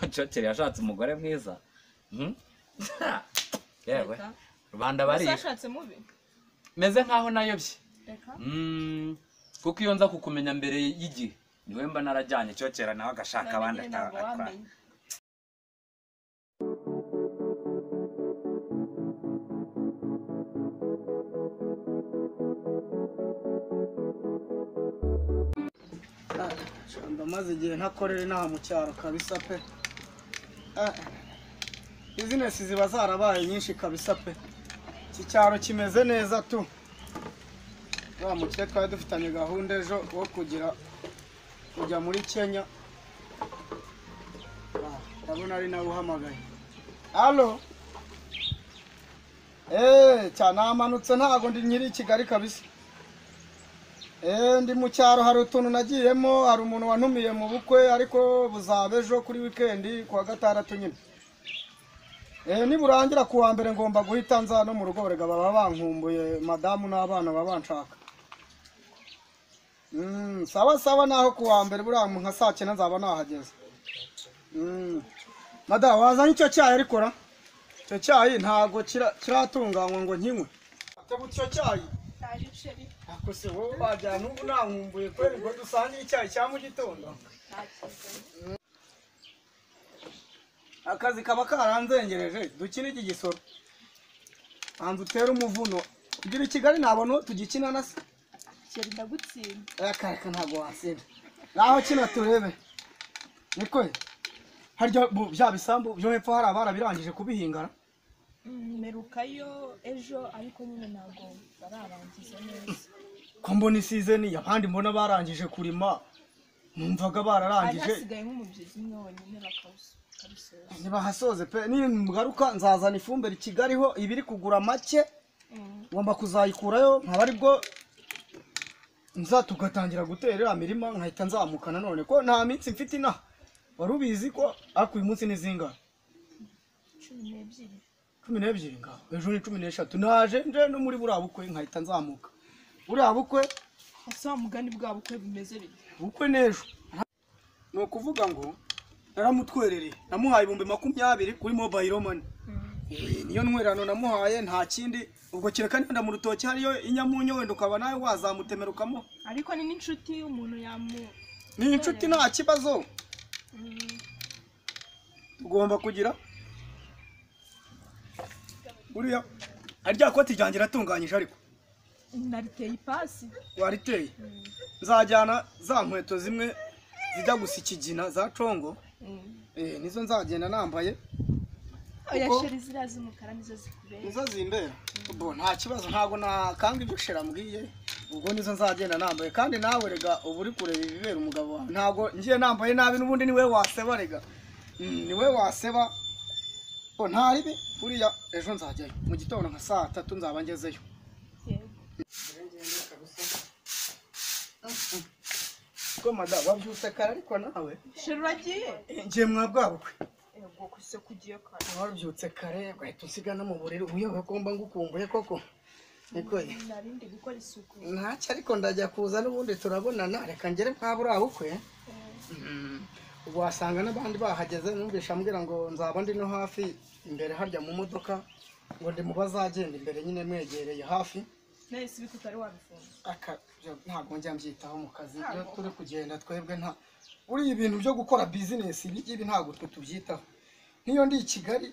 Cyokere yashatse umugore mwiza. Yewe rubanda bari yashatse mubi meze nkaho nayobye. Reka Kuko iyo nza kukumenya mbere y'igihe niwe mba narajyanye Cyokera nawe agashaka abandi atwara. Maze igihe ntakorera inaha mu cyaro kabisa pe. Business ziba zarabaye nyinshi kabisa pe. Iki cyaro kimeze neza tu. Wa mukire twari dufitanye gahunda ejo wo kugira kujya muri Kenya. Ndabona ari nawe uhamagaye. Allo. Cyane namanutse ntago ndi nyiri Kigali kabisa. Ndi mu cyaro hari utuntu nagiyemo, hari umuntu wantumiye mu bukwe ariko buzaba ejo kuri weekend kuwa gatandatu nyine. Niburangira kuwa mbere ngomba guhita nza no mu rugo rega baba bankumbuye madamu n'abana baba banshaka. Sawa sawa naho kuwa mbere buriya nka saa 9 nzaba nahageze. Madamu wazanye icyo cyayi ariko ra? Icyo cyayi ntago kiratunganywa ngo nkinywe. Atebu icyo cyayi. Ako se wowe wajyana ubu nankumbuye kweri ngo dusangire icyayi cya mu gitondo. Akazi kaba karanzengereje dukine iki gisoro. Anzu utera umuvuno. Kugira i Kigali nabona tugikina na se. Sheri ndagutsinda. Akareka ntago watsinda. Naho kina turebe. Niko harya bya bisambu byo hepfo hari abara birangije kubihingara. Merukayo ejo ariko nyine ntago bararangiza neza. Ko mbona season abandi mbona barangije kurima numvaga bararangije. Hasigaye nk'umubyizi umwe wonyine bakawusoza. Nibahasoze pe nimugaruka nzazana ifumbire Kigali ho ibiri kugura make. Ngomba kuzayikurayo nkaba aribwo nza tugatangira guterera mirima nkahita nzamuka nanone ko nta minsi mfite inaha. Wari ubizi ko ariko uyu munsi ni zingahe? 12. 12 ngaho. Ejo ni 13. Naje nje no muri buriya bukwe nkahita nzamuka. Buriya bukwe ese wa mugani bwa bukwe bimeze bite? Bukwe n'ejo. Ni ukuvuga ngo naramutwerereye namuhaye 20,000 kuri mobile money. Niyo ntwererano namuhaye nta kindi ubwo kireka nenda mu rutoki hariyo inyamunyo wenda ukaba nawe wazamutemerukamo. Ariko ni n'inshuti umuntu yamu ni inshuti nta kibazo. Tugomba kugira buriya arya koti ryanjye ratunganyije ariko nariteye ipasi. Wariteye? Nzajyana za nkweto zimwe zijya gusa ikigina za congo. Nizo nzagenda nambaye. Oya sheri ziriya z'umukara nizo zikubera. Nizo zimbera. Ubwo nta kibazo ntago nakanga ibyo shera mbwiye. Ubwo nizo nzagenda nambaye kandi nawe rega ubu uri kureba ibibera umugabo wawe. Ntago ngiye nambaye nabi n'ubundi niwe waseba rega. Niwe waseba. Bo ntaribi buriya ejo nzajyayo mu gitondo nka saa 3 nzaba ngezeyo. Yego. Ko mada wabyutse kare ariko nawe. Sheri uragiye? Ngiye mwa bukwe. Yego kuse kugiye kare. Wabyutse kare ugahita usiga no mu buriri uyobe ko mba ngukumbuye koko. Niko narindi gukora isuku. Ntacyo ariko ndajya kuza n'ubundi turabonana reka ngere mwa buriya bukwe. Ubwo wasanga n'abandi bahageze numvisha ambwira ngo nzaba ndi no hafi imbere harya mu modoka ngo ndi mu bazagenda imbere nyine mwegereye hafi. Nahise bitutari wabifunze. Aka ntago njya mbyitaho mu kazi iyo turi kugenda twebwe nta uri ibintu byo gukora business ibi ntago twe tubyitaho. Niyo ndi i Kigali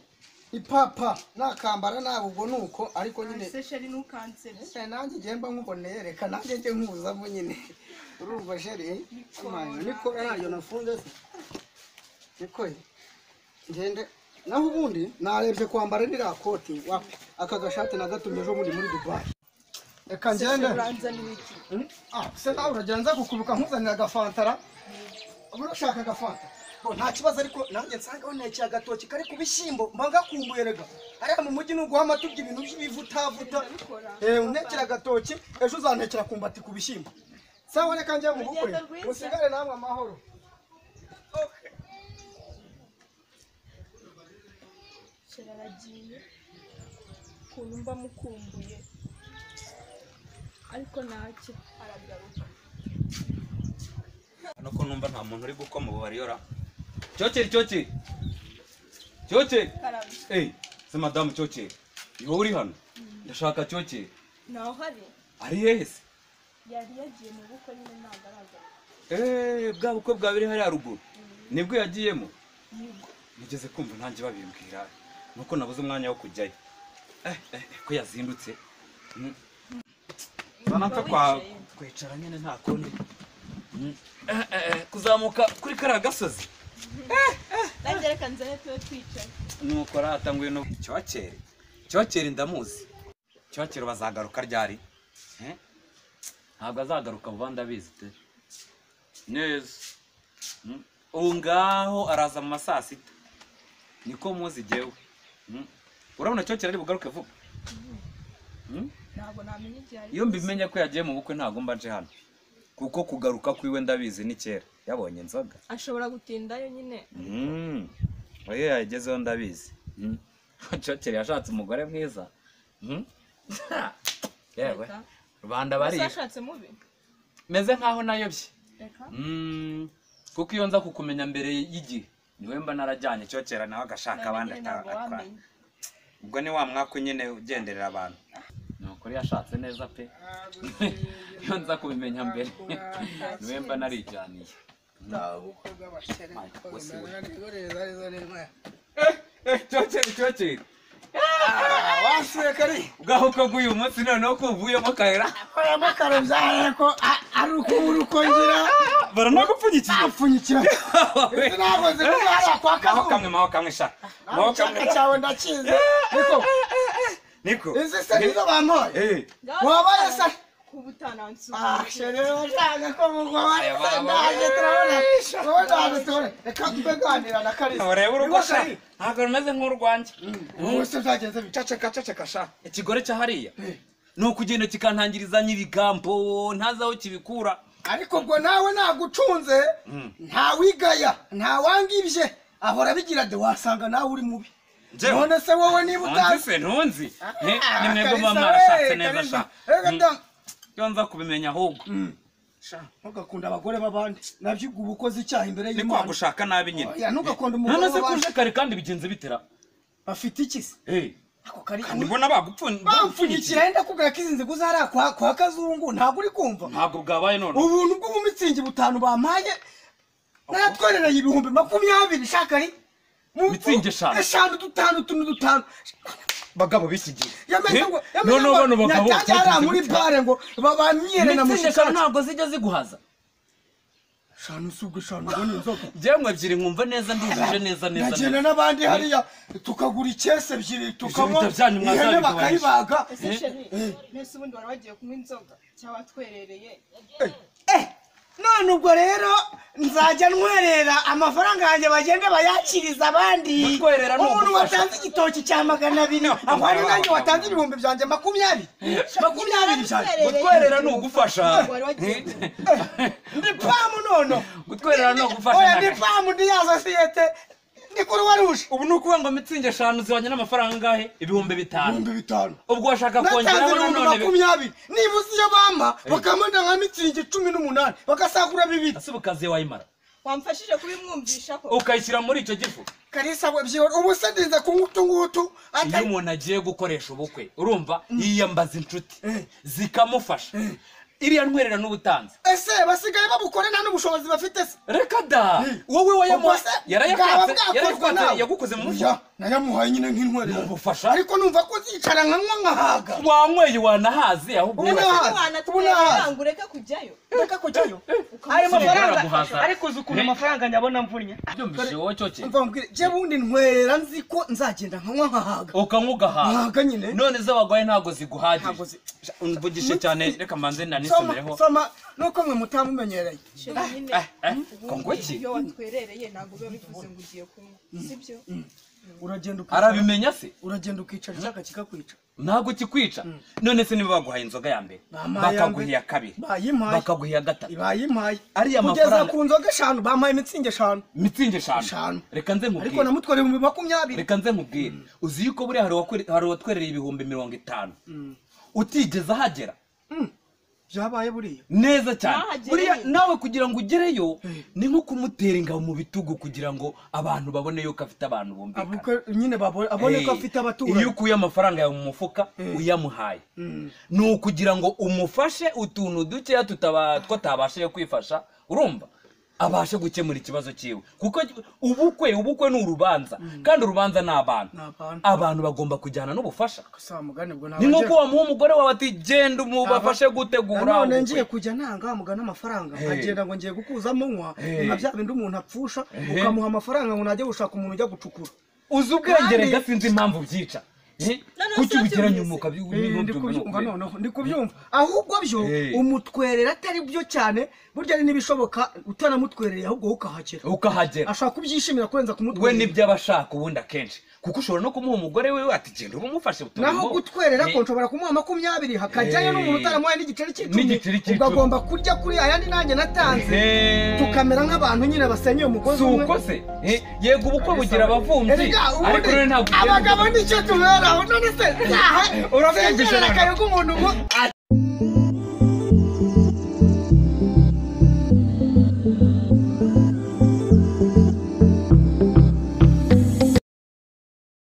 ipapa nakambara nabo ubwo nuko ariko nyine ese sheri nukansere. Nanjye ngiye mba nkuboneye reka nanjye nje nkuzamo nyine. Urumva sheri nikora nayo nafunze se. Niko ngende naho ubundi narebye kwambara ririya koti wapi aka gashati nagatumye ejo bundi muri Dubai. Reka ngende. Se nawe uragenza kukubuka nkuzanira agafantara. Urashaka agafanta? Bo nta kibazo ariko nanjye nsanga wanekeye agatoki kari ku bishyimbo mba ngakumbuye rega. Hariya mu mujyi nuguha amatubya ibintu by'ibivutavuta. Unekera agatoki ejo uzantekera kumbati ku bishyimbo. Sawa reka njye mu bukwe musigare namwe amahoro. Okay. Sheri aragiye ukuntu mba mukumbuye ariko ntacyo aragaruka. Hano ko numva nta muntu uri gukoma ubu bariyora. Cyokeri cyokeri. Cyokere. Eh, se madamu Cyokere. Ni wowe uri hano? Ndashaka Cyokere. Naho hari. Ari hehe se? Yari yagiye mu bukwe nyine ntabwo aragaruka. Eh, bwa bukwe bwa biri hariya ruguru. Nibwo yagiyemo? Nigeze kumva nanjye babimbwira. Nuko nabuze umwanya wo kujyayo. Ko yazindutse. Banapfa kwa kwicara nyine nta kundi. Kuzamuka kuri kariya gasozi. Nanjye reka nzane tube twicaye. Nuko rata ngwino Cyokere. Cyokere ndamuzi. Cyokere bazagaruka ryari? Ntabwo azagaruka vuba ndabizi te. Neza. Ubu ngaho araza mu ma saa 6. Niko muzi jewe. Urabona Cyokere ari bugaruke vuba? Ntabwo namenye igihe ari. Iyo mbimenye ko yagiye mu bukwe ntabwo mba nje hano. Kuko kugaruka kwiwe ndabizi ni kera. Yabonye inzoga. Ashobora gutindayo nyine. Oye yagezeho ndabizi. Cyokere yashatse umugore mwiza. Yewe. Rubanda bari. Yashatse mubi. Meze nkaho nayobye. Kuko iyo nza kukumenya mbere y'igihe niwe mba narajyanye Cyokere nawe agashaka abandi atwara. Ubwo ni wa mwaka nyine ugenderera abantu. Nuko yashatse neza pe. Iyo nza kubimenya mbere niwe mba narijyaniye. Cyokere Cyokere. Wasuye kari. Ubwaho ko bw'uyu munsi noneho ko uvuyemo karera. Uvuyemo kare byaye ko ari uko uri uko ngira. Baranagupfunyikira. Bapfunyikira. Ese ntabwo nzi ko hariya kwa Kazungu. Maho kamwe, maho kamwe sha. Maho kamwe. Icyaka cyawe ndakizi. Niko. Niko. Izi se nizo bampaye. Wabaye se. Kubutanansuka. Ah, shere washaka ko mugwa ndaje turabona. Wowe ndaje turabona. Reka mbeganira na Kalisa. Urebe urugo sha. Ntabwo rumeze nk'urwanjye. Wowe se byagenze bite? Caceka caceka sha. Ikigore cya hariya. Ni ukugenda kikantangirizanya ibigambo ntazi aho kibikura. Ariko ubwo nawe nagucunze ntawigaya ntawangibye ahora bigira de wasanga nawe uri mubi. None se wowe niba utazi se ntunzi. Ni mwebwe muba mwarashatse neza sha. Iyo nza kubimenya ahubwo. Sha ntugakunda abagore b'abandi nabyo uba ukoze icyaha imbere y'Imana. Ni kwa gushaka nabi nyine. Oya ntugakunda umugore w'abandi. None se kuje kare kandi bigenze bitera? Bafite iki se? Ako kari kandi mbona bagupfunyikira yenda kubwira ko izi nzigo zari kwa Kazungu ntabwo uri kumva. Ntabwo bwabaye none. Ubuntu bw'ubumitsingi butanu bampaye naratwerereye 20,000 shakari. Mitsingi eshanu. Eshanu dutanu tunu dutanu. Bagabo bisigiye. Yamenye ngo none bano bagabo cyangwa muri bare ngo babamyere na mushikana ntabwo zijya ziguhaza. Shanu subwo shanu ngo inzoga. Jemwe ebyiri nkumva neza ndujuje neza neza. Nagenda n'abandi hariya tukagura ikese ebyiri tukanywa ihene bakayibaga. Ese sheri mbese ubundi wari wagiye kunywa inzoga cyangwa watwerereye? None ubwo rero nzajya ntwerera amafaranga yanjye bagende bayakiriza abandi. Umuntu watanze igitoki cya 200 aho ari nanjye watanze ibihumbi byanjye 20. 20 cyane. Gutwerera ni ugufasha. Ndi pamu nono. Gutwerera ni ugufasha. Oya ndi pamu ndi ya sosiyete. Ndi kuri waruje. Ubu ni ukuvuga ngo mitsingi eshanu zibanye n'amafaranga angahe? 5,000. 5,000. Ubwo washaka kongeraho nanone 20. Niba uzi iyo bampa bakamanda nka mitsingi 18 bakasagura bibiri. Ese ubukazi wayimara? Wamfashije kubimwumvisha ko ukayishyira muri icyo gifu. Kalisa we byihora ubu se ndinze kunywa ngutu. Iyo umuntu agiye gukoresha ubukwe urumva yiyambaza inshuti zikamufasha. Iriya ntwerera n'ubutanzi. Ese basigaye babukore nta n'ubushobozi bafite se? Reka da. Wowe wayamuha yarayakatse yagukoze mu mufuka. Nayamuhaye nyine nk'intwerera. Ubufasha. Ariko numva ko zicara nkanywa nkahaga. Wanyweye wanahaze ahubwo ubu ureka kujyayo. Reka kujyayo. Ayo mafaranga ariko uzi ukuntu amafaranga nyabona mvunnye. Byumvise wowe cyoke. Umva mbwire je bundi ntwerera nzi ko nzagenda nkanywa nkahaga. Ukanywa ugahaga. Nkahaga nyine. None z'abagwaye ntago ziguhagije. Umvugishe cyane reka mbanze nanisomereho. Soma nuko mwe mutamumenyereye. Kongo iki? Iyo watwerereye ntabwo biba bivuze ngo ugiye kunywa. Sibyo? Uragenda arabimenya se? Uragenda ukicara icyaka kikakwica. Ntabwo kikwica. None se niba baguhaye inzoga ya mbere bakaguha iya kabiri bakaguha iya gatatu bayimpaye ariya mafaranga kugeza ku nzoga eshanu bampaye mitsingi eshanu. Mitsingi eshanu. Reka nze nkubwire. Ariko namutwara 20,000. Reka nze nkubwire. Uzi yuko buriya hari uwatwerereye 50,000 utigeze ahagera. Byabaye buriya neza cyane. Nahagere. Buriya nawe kugira ngo ugereyo ni nko kumutera ingabo mu bitugu kugira ngo abantu babone yuko afite abantu bumvikana. Abuko nyine abone ko afite abaturanyi. Iyo ukuye amafaranga yawe mu mufuka uyamuhaye, ni ukugira ngo umufashe utuntu dukeya tutaba twatabashije kwifasha, urumva abashe gukemura ikibazo cyiwe, kuko ubukwe ni urubanza, kandi urubanza ni abantu. Ni abantu. Abantu bagomba kujyana n'ubufasha. Gusa mugani ubwo Ni nk'uko wamuha umugore wawe ati genda umubafashe gutegura none ubukwe. Ngiye kujya ntanga mugana amafaranga, nkagenda ngo ngiye gukuzamo nywa, nka bya bindi umuntu apfusha, ukamuha amafaranga ngo najye gushaka umuntu ujya gucukura. Uzi ubwenge rega, sinzi impamvu byica. Noneho Kuki si ubigira wabyumvise? nyuma Ndi kubyumva noneho, ndi kubyumva ahubwo byo umutwerera atari byo cyane, burya ari n'ibishoboka utanamutwerereye ahubwo wowe ukahagera. Ukahagera. Ashobora kubyishimira kurenza We kumutwerera. nibyo aba ashaka ubundi akenshi, kuko ushobora no kumuha umugore we ati genda ube umufashe uturimo. Naho gutwerera ko nshobora kumuha 20 hakajyayo n'umuntu utaramuhaye n'igiceri cy'icumi, N'igiceri cy'icumi. ubwo agomba kurya kuri ayandi nanjye natanze, tukamera nk'abantu nyine basenyeye umugozi Si umwe. uko se? Yego, ubukwe bugira abavumbyi, Erega ubundi ariko rero ntabwo ugenda abagabo nicyo tuberaho. None se Urabyumvise ntaha noneho? akayoga umuntu ngo